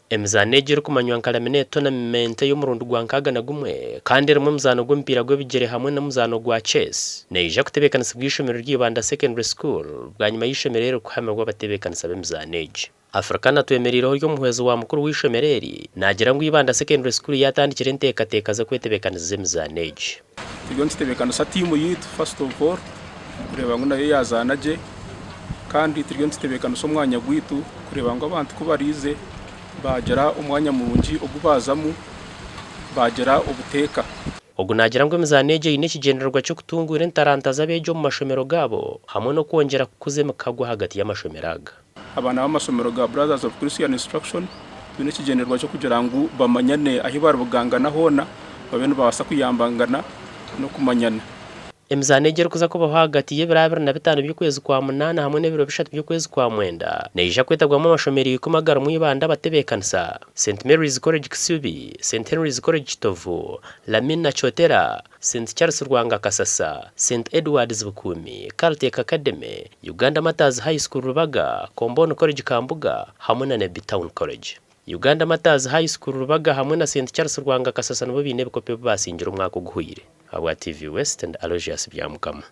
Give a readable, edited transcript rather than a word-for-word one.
Emizaano egi erikumanywa nka Lamine Tournament ey'omurundi gwa 61 kandi erimu omuzaano gw'omupiira gw'ebigyere hamwe n'omuzaano gwa Chess neija kutebeekanisibwa eishomero rya Ibanda Secondary School bwanyima y'eishomero eri kuhamibwa abatebeekanisa b'emizaano egi. Africana Twemereireho ori omuhwezi wa mukuru w'eishomero eri naagira ngu Ibanda Secondary School yaatandikire enteekateeka z'okwetebeekanisiza emizaano egi. Turiyo nitutebeekanisa tiimu yaitu first of all kureeba ngu nayo yaazaana gye kandi turiyo nitutebeekanisa omwanya gwaitu kureeba ngu abantu ku baraize baagira omwanya murungi ogu baazamu baagira obuteeka. Ogu naagira ngu emizaano egi eine ekigyendererwa ky'okutunguura entaranta z'abeegi omu mashomero gaabo hamwe n'okwongyera kukuza emikago ahagati y'amashomero aga. Abaana b'amashomero ga Brothers of Christian Instruction twine ekigyendererwa ky'okugira ngu bamanyane ahi baribugangana hoona babe nibabaasa kuyambangana n'okumanyana. Emizaano egi erikuza kubaho ahagati y'ebiro 25 by'okwezi kwa munaana hamwe n'ebiro bishatu by'okwezi kwa mwenda neija kwetabwamu amashomero ikumi agarimu Ibanda abatebeekanisa, St Mary's College Kisubi, St Henry's College Kitovu, Lamina Kyotera, St Charles Lwanga Kasasa, St Edwards Bukuumi, Caltech Academy, Uganda Martyrs High School Rubaga, Comboni College Kambuga hamwe na Nebbi Town College. Uganda Martyrs High School Rubaga hamwe na St Charles Lwanga Kasasa nibo baine ebikopo ebi baasingire omwaka oguhweire. Ahabwa TV West ndi Aloysius Byamukama.